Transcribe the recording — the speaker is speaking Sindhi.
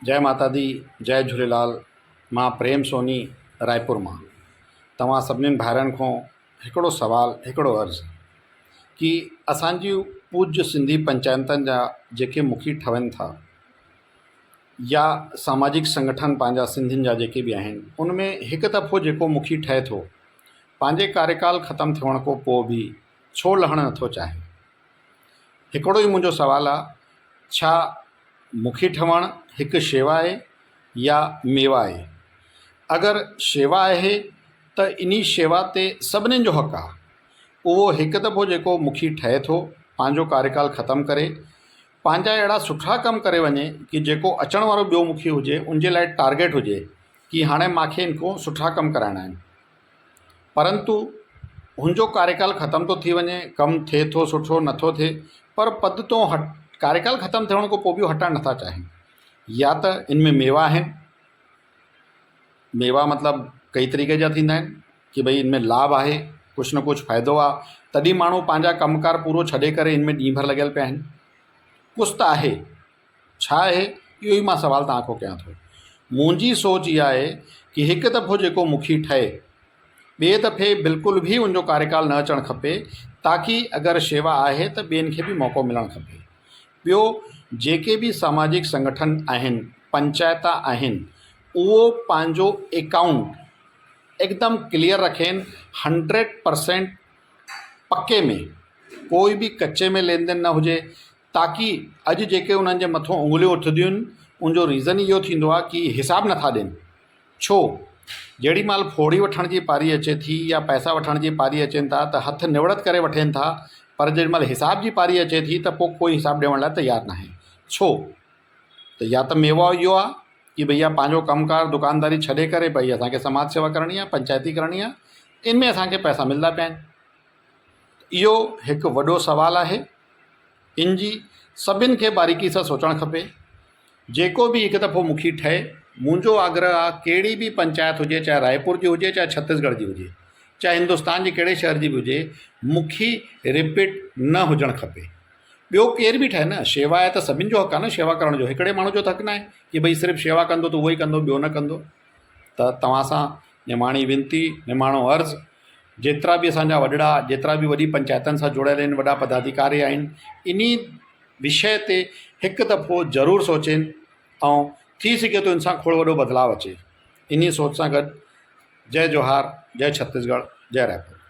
جئي ماتا the جئي جهوليلال مان پريم سوني رائپور مان توهان سڀنين ڀائرن کان هڪڙو سوال هڪڙو عرض ڪي اسان جي پوڄ سنڌي پنچائتن جا جيڪي مکي ٺهن ٿا يا ساماجڪ سنگٺن پنهنجا سنڌين جا جيڪي به آهن ان ۾ هڪ دفعو جيڪو مکي ٺهي ٿو پنهنجي ڪاريڪال ختم ٿيڻ کان پوءِ به ڇو لهڻ نٿو چاهي هڪڙو ئي منهنجو سوال آهي ڇا مکي ٺهڻ هڪ شيوا آهي يا ميوا آهي؟ اگر شيوا آهي ته انهي شيوا تي سڀنين جو حق آهي. اهو هڪ دفعو جيڪو مکي ٺهي ٿو پنهنجو ڪاريڪال ختم ڪري پنهنجا اهڙا سٺا ڪم ڪري وڃي ڪي جيڪو اچڻ وارو ٻيو مکي هجي ان جي لاء ٽارگيٽ هجي ڪي هاڻي مانکي ان کان سٺا ڪم ڪرائڻا آهن. پرنتو هن جو ڪاريڪال ختم ٿو ٿي وڃي، ڪم ٿئي ٿو سٺو نٿو ٿئي پر پد تون هٽ ڪاريڪال ختم ٿيڻ کان پوءِ به هو هٽڻ نٿا چاهين يا ته ان ۾ ميوا آهن ميوا مطلب ڪئي طريقي جا ٿيندا آهن ڪي ڀئي ان ۾ لاڀ آهي ڪجهه نه ڪجهه فائدو آهي تڏهن ماڻهو پنهنجا ڪم ڪار پورو ڇڏي ڪري ان ۾ ڏينهن ڀر لڳيل پيا آهن ڪجهه ته آهي ڇا آهي؟ اهو ئي مان سوال توهان کان ڪيان ٿو. منهنجي سوچ اها آهي ڪي هڪ دفعو جيڪو مکي ٺهي ٻئي دفعي بلڪل به ان جو ڪاريڪال نه اچڻ کپي تاڪي اگر شيوا آهي ته ٻين کي به موقعو ملڻ کپي. ٻيو جيڪي به ساماجڪ سنگٺن آهن پنچائتا آهن اهو پنهنجو اڪائونٽ هڪدم ڪليئر رکين هنڊريڊ پرسينٽ پڪي ۾ ڪوئي به ڪچي ۾ لين دين نه هجي تاڪي اڄ جيڪي انهن جي مٿو انگليون اٿنديون آهن ان جو ريزن اهو ٿيندو آهي ڪي حساب نٿا ڏين ڇو جيڏي مهل ڦوڙي وٺڻ جي پاري اچي ٿي يا پئسا وٺڻ جي پاري اچين ٿا ته هٿ نوڙت ڪري وٺين ٿا پر جيڏي مهل حساب جي پاري اچي ٿي ته پوء ڪوئي حساب ڏيڻ لاء تيار ناهي ڇو ته يا ته ميوا اهو آهي ڪي ڀئيا پنهنجو ڪم ڪار دڪانداري ڇڏي ڪري ڀئي اسانکي سماج سيوا ڪرڻي آهي پنچائتي ڪرڻي آهي ان ۾ اسانکي پئسا ملندا پيا آهن اهو هڪ وڏو سوال آهي ان جي سڀن کي باريڪي سان سوچڻ کپي. جيڪو به هڪ دفعو مکي ٺهي، منهنجو آگرهه آ ڪهڙي به پنچائت هجي چاهي رائپور جي هجي چاهي ڇتيسڳڙهه جي هجي چاهي هندستان جي ڪهڙي شهر جي به هجي مکي رپيٽ نه هجڻ کپي. ٻيو ڪير به ٺهي نه شيوا آهي ته سڀن جو حق آ نه شيوا ڪرڻ جو هڪڙي ماڻهو جو ته حق ناهي ڪي ڀئي صرف شيوا ڪندو ته اهو ئي ڪندو ٻيو نه ڪندو ته توهان سان نماڻي وينتي نماڻو عرض جيترا به اسان جا وڏڙا جيترا به وڏي پنچائتن سان جڙيل آهن وڏا پداڌيڪاري آهن انهي وشيه تي هڪ دفعو ضرور سوچين ۽ ٿي سگهي ٿو ان سان کوڙ وڏو بدلاء اچي انهي سوچ سان گڏ جئي جوهار جئي ڇتيسڳڙهه جئي رائپور.